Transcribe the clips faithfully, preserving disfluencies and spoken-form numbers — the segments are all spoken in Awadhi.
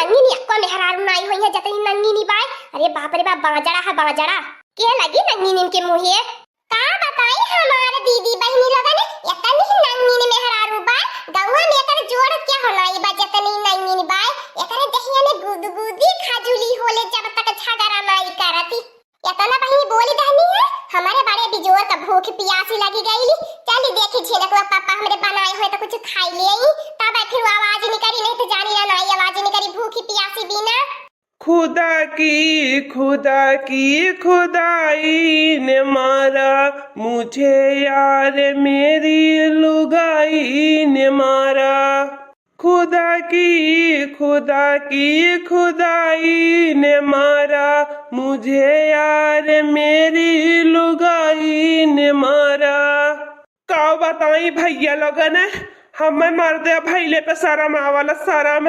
नंगिनी एक्को मेहरारू नाई होइहैं जतनी नंगिनी बाय। अरे बाप रे बाप, बांजड़ा है बांजड़ा। के लगी नंगिनी के मुँहे? का बताई हमार दीदी बहिनी लोगन, एतनी नंगिन मेहरारू बाय, गौवा में एकर जोड़ केहू नाई बा जतनी नंगिन बाय। एकरे देहिया में गुदगुदी खजुली होले जब तक झगड़ा नाई करती। एतना बहिनी बोली दहनी है, हमरे बड़े बिजोर का भूख पियासी लगी गईली। चली देखी झिनकुआ पापा हमरे बनाए होए तो कुछ खाई लेई, तब फिर आवाज निकरी, नहीं तो जानी ना नाई आवाज निकरी भूखी पियासी बिना। खुदा की, खुदा की खुदाई ने मारा मुझे यार, मेरी लुगाई ने मारा। खुदा की, खुदा की खुदाई ने मारा मुझे यार, मेरी लुगाई ने मारा। का बताई भइया लोगन, हमें मर्दे भइले पे शरम आवला, शरम।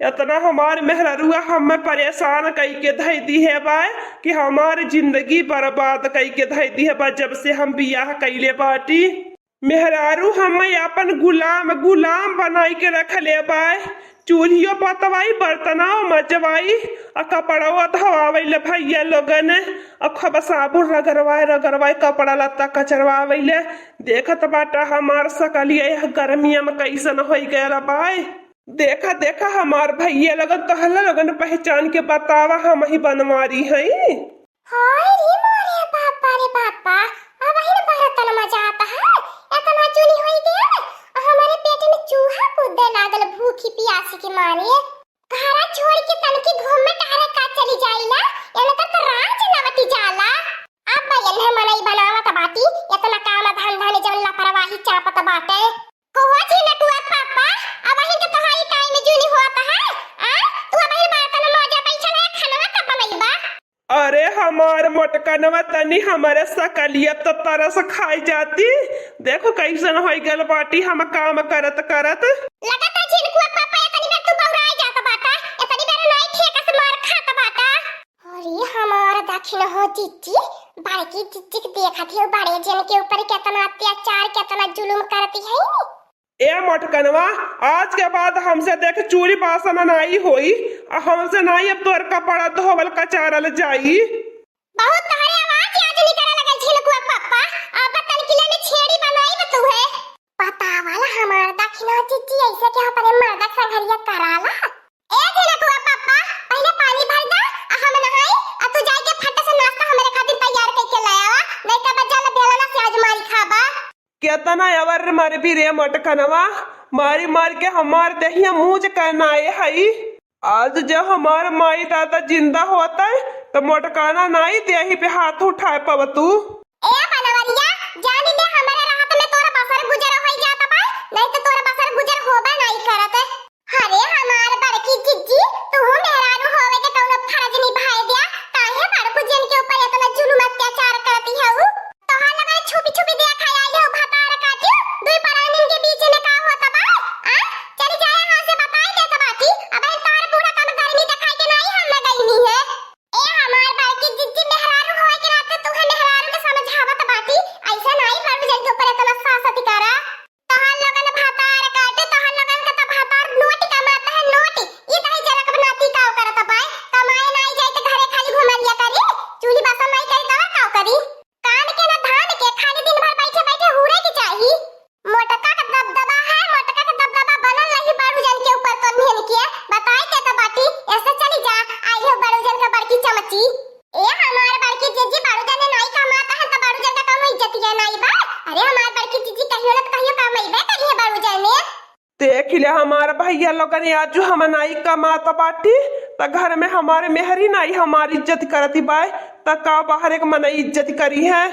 एतना हमार मेहररुआ हमें परेशान कइके धइ दिहे बाय कि हमार जिंदगी बर्बाद कइके धइ दिहे बा, जब से हम बियाह कइले बाटी। मेहरारू हमें आपन गुलाम, गुलाम बनाई के रखले बाय। चूल्हियो पतवाई, बर्तनवा मजवाई, आ कपड़वा धोआवैले भइया लोगन, आ खूब साबुन रगरवाए, रगरवाए कपड़ा लत्ता कचरवावैले। देखत बाटा हमार सकलिया यह गर्मिया में कइसन होइ गयल बाय। देखा, देखा हमार भइया लोगन, तोहला लोगन पहचान के बतावा, हमही बनवारी हई। हाय रे मोरे बापा रे बापा, अबहिन बर्तन मजात है, एतना चुनी होई गया, आ हमरे पेट में चूहा कूदे लागल भूखी पियासी के मारे। घरा छोड़ के तनकी घूमे टहरे का चली जाइला, एने तक तो राज लवटी जाला। अब एन्हे मनई बनावत बाटी, एतना काम धंधा में जवन लापरवाही चापत बाटे। कहो झिनकुआ पापा, अबहिन के तोहाई टाइम जूनी होत है, आ? तू अबहिन बर्तन माजा बैठल है, खनवा कब बनइबा? अरे हमार मोटकनवा, तनी हमरे सकलिया त तरस खाई जाती। देखो कइसन होइ गल बाटी हम काम करत करत। लगत है झिनकुआ पापा, एतनी बेर तू बौराई जात बाटा, एतनी बेर नाई ठेका से मार खात बाटा। अरे हमार दखिन हो जिज्जी, बड़की जिज्जी के देखत हो, बड़े जन के ऊपर केतना अत्याचार, केतना जुलुम करती है। ए मोटकनवा, आज के बाद हमसे देख चूल्ही बासन नाई होई, आ हमसे नाई अब तोर कपड़ा धोवल कचारल जाई। बहुत तोहरे आवाज आज निकले लगल झिनकुआ पप्पा, अब तनकिले में छेड़ी बनाई बा तू है। बतावल हमार दखिना जिज्जी ऐसे के अपने मर्दा के संघरिया कराला। ए झिनकुआ पप्पा, पहिले पानी भर दा, आ हम नहाई, आ तू जाइके फट से नाश्ता हमरे खातिर तैयार कइके ले आवा, नहीं त बजा ले बेलना से आज मारी खाबा। केतना अवर मरबी रे मोटकनवा, मारी मार के हमार देहिया मूज करनाए हई। आज जब हमार माई दादा जिंदा होतै, त मोटकाना नाई देही पे हाथ उठाए पवतू। ए बनवरिया, जानी ले हमरे रहत में तोर बसर गुजर होई जात बा, नहीं त तोर बसर गुजर होबे नाई करत। अरे हमार बड़की जिज्जी, तू मेहरारू होवे के कौनो फर्ज निभाए दिया, काहे बड़कू जन के ऊपर इतना जुलुम अत्याचार करती हऊ? तोहार लगे छुपी छुपी देखा आई हो भतार काटियो, दुई परानिन के बीच में का होत बा? आ? चली जाए यहाँ से बताई देत बाटी, अब इन तोहर बूढ़ा कम गर्मी देखाई के नाई हम ना गईनी है। ए हमार बड़की जिज्जी, मेहरारू होए के नाते तुहे मेहरारू के समझावत बाटी, ऐसे नाई बड़ू जन के ऊपर इतना सासती करा। तोहर लोगन भतार काटे, तोहर लोगन के तो भतार नोट कमात है, नोट। ई तही जनक बनाती काव करत बाय, कमाए नाई जाए त घरे खाली घुमलिया करी, चूल्ही बासन नाई करी तब काव करी? कान के ना धान के, खाली दिन भर बैठे बैठे हुरे के चाही। मोटका के दबदबा है, मोटका के दबदबा बनल रही बड़ू जन के ऊपर तो निहन के। बताई के तो बाटी, ऐसे चली जा, आई हो बड़ू जन का बड़की चमची। ए हमार बड़की जिज्जी, बड़ू जन नाई कमाता है तो बड़ू जन का कौनो इज्जतिया नाई बा। अरे हमार बड़की जिज्जी कहियो ना तो कहियो कमइबे करिए बड़ू जन। देख ले हमार भइया लोगन, आजू हम नाई कमात बाटी, त घर में हमारे मेहरी नाई हमार इज्जत करती बाय, त का बाहर एक मनई इज्जत करी है?